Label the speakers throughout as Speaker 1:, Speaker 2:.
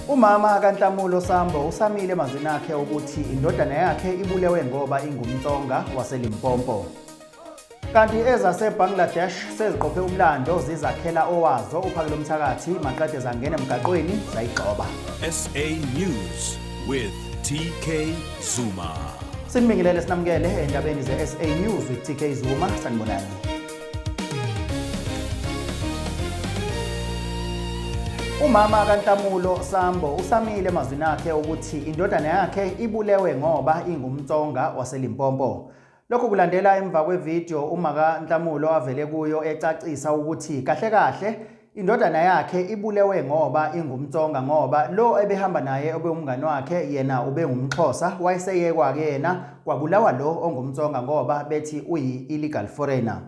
Speaker 1: Umama kaNhlamulo Sambo usamile emazwini akhe ukuthi indodana yakhe ibulewe ngoba ingumTsonga waseLimpopo. Kanti ezaseBangladesh seziqophe umlando zizakhela owazo uPhakelumthakathi maqede zangena emgaqweni zayigxoba.
Speaker 2: SA News with TK Zuma.
Speaker 1: Sinibingelele sinamukele endabeni ze-SA News with TK Zuma sanibonani. Umama kaNhlamulo Sambo usamile emazwini akhe ukuthi indodana yakhe ibulewe ngoba ingumTsonga waseLimpopo. Lokhu kulandela emva kwevideo uma kaNhlamulo avele kuyo ecacisa ukuthi kahle kahle indodana yakhe ibulewe ngoba ingumTsonga ngoba lo ebehamba naye obewumngani wakhe yena ubengumXhosa wayeseyekwa-ke yena kwabulawa lo ongumTsonga ngoba bethi uyi-illegal foreigner.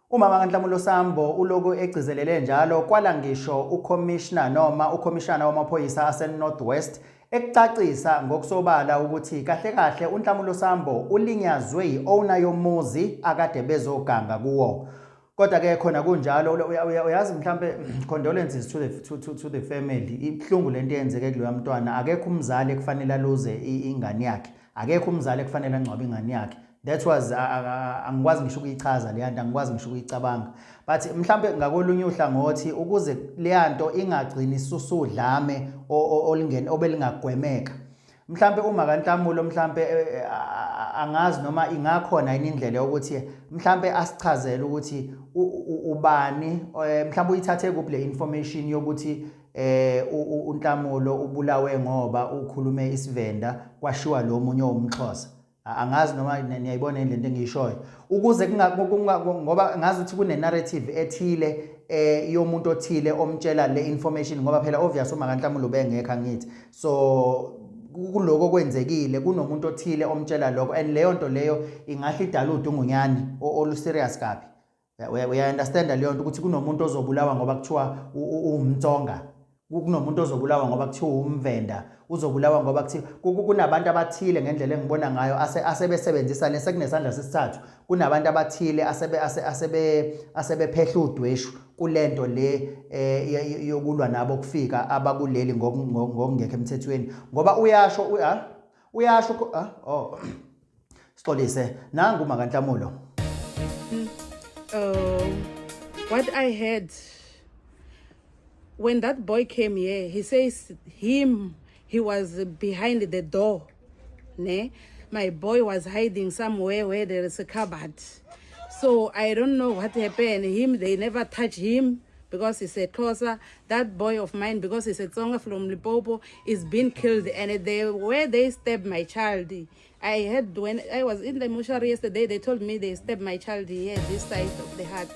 Speaker 1: Umama kaNhlamulo Sambo uloku egcizelele njalo kwala ngisho ukhomishna noma ukhomishana wamaphoyisa aseNorth West ekucacisa ngokusobala ukuthi kahle kahle uNhlamulo Sambo ulinyazwe yi-owner yomuzi akade bezoganga kuwo. Kodwa ke khona kunjalo uyazi mhlambe condolences to the to, to, to the family ibuhlungu lento eyenzeke kuloya mntwana akekho umzali ekufanele aluze ingane yakhe akekho umzali ekufanele angcwabe ingane yakhe that was angikwazi ngisho ukuyichaza leya nto angikwazi ngisho ukuyicabanga but mhlambe ngakolunye uhlangothi ukuze leya nto ingagcini isusudlame olingene obelingagwemeka mhlambe uma kaNhlamulo mhlambe eh, eh, angazi noma ingakhona yini indlela yokuthi mhlambe asichazele ukuthi ubani eh, mhlambe uyithathe kuphi le information yokuthi eh uNhlamulo ubulawe ngoba ukhulume isivenda kwashiwa lo munye owumxhosa angazi noma niyayibona yini lento engiyishoyo ukuze ngoba ngazi ukuthi kune narrative ethile eh yomuntu othile omtshela le information ngoba phela obvious uma kaNhlamulo bengekho angithi so kuloko kwenzekile kunomuntu othile omtshela lokho and leyo nto leyo ingahle idala udungunyane olu serious kabi uya understand leyo nto ukuthi kunomuntu ozobulawa ngoba kuthiwa uwumtsonga kunomuntu ozobulawa ngoba kuthiwa umvenda uzobulawa ngoba kuthiwa kunabantu abathile ngendlela engibona ngayo asebesebenzisa le sekunesandla sesithathu kunabantu abathile asebe asebe asebephehla udweshu kulento le eh, yokulwa nabo kufika abakuleli ngokungekho emthethweni ngoba uyasho uyasho oh Sixolise nangu makaNhlamulo.
Speaker 3: What I heard when that boy came here, he says him, he was behind the door. Ne? My boy was hiding somewhere where there is a cupboard. So I don't know what happened. Him, they never touch him because he's a Xhosa. That boy of mine, because he's a Tsonga from Limpopo, is being killed. And they, where they stabbed my child, I heard when I was in the mortuary yesterday, they told me they stabbed my child here, this side of the heart.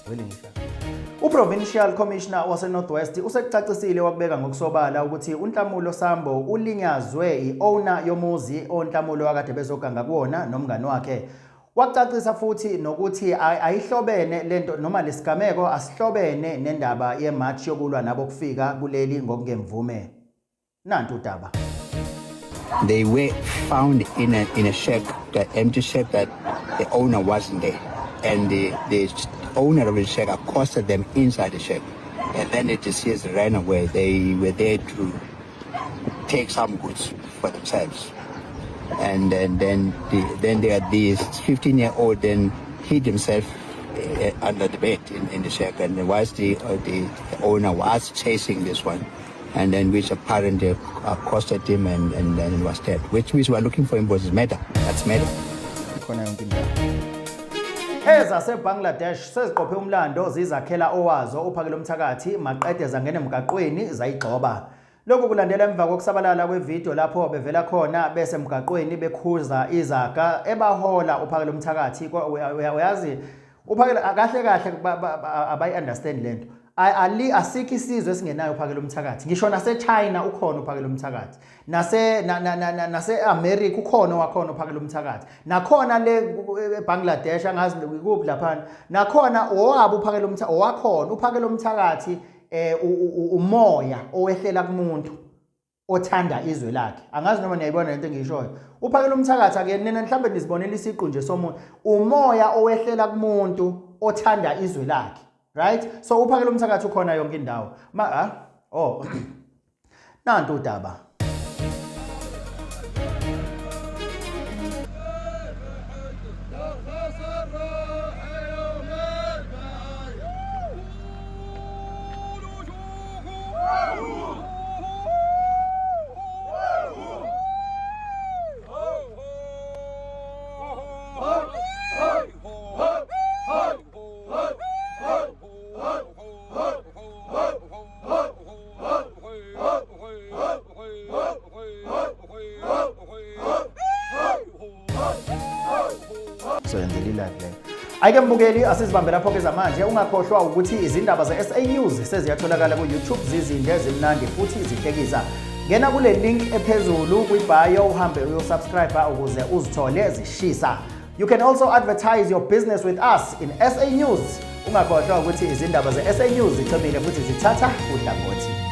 Speaker 1: UProvincial Commissioner waseNorth West usekucacisile wakubeka ngokusobala ukuthi uNhlamulo Sambo ulinyazwe i-owner yomuzi oNhlamulo akade bezoganga kuwona nomngani wakhe. Wacacisa futhi nokuthi ayihlobene lento noma lesigameko asihlobene nendaba yemarch yokulwa nabokufika kuleli ngokungemvume. Nantu udaba.
Speaker 4: They were found in a shack, the empty shack that the owner wasn't there. And the owner of the shack accosted them inside the shack. And then the deceased ran away. They were there to take some goods for themselves. And then there this 15-year-old then hid himself under the bed in the shack. And whilst the owner was chasing this one, and then which apparently accosted him and then was dead, which means we are looking for him was murder. That's murder.
Speaker 1: Khona yonke indawo. EzaseBangladesh seziqophe umlando zizakhela owazo uPhakelumthakathi maqede zangena emgaqweni zayigxoba. Lokhu kulandela emva kokusabalala kwevideo lapho bevela khona bese emgaqweni bekhuza izaga ebahola uPhakelumthakathi uyazi uPhakela kahle kahle abayi understand lento ali asikho isizwe esingenayo uPhakelumthakathi ngisho nase China ukhona uPhakelumthakathi nase nase America ukhona wakhona uPhakelumthakathi nakhona le eBangladesh angazi kuphi lapha nakhona owabo uPhakelumthakathi owakhona uPhakelumthakathi eh umoya owehlela kumuntu othanda izwe lakhe angazi noma niyayibona lento engiyishoyo uPhakelumthakathi ake nina mhlambe nizibonela isiqu nje somuntu umoya owehlela kumuntu othanda izwe lakhe right so uPhakelumthakathi ukhona yonke indawo ma ha oh Nantu udaba. Soyenzela ilive leyo. Ayike mbukeli asizibambe lapho ke zamanje ungakhohlwa ukuthi izindaba ze-SA News seziyatholakala ku-YouTube zizinde zimnandi futhi zihlekisa. Ngena kule link ephezulu kwi-bio uhambe uyosubscribe ukuze uzithole zishisa. You can also advertise your business with us in SA News. Ungakhohlwa ukuthi izindaba ze-SA News zichemile futhi zithatha uhlangothi.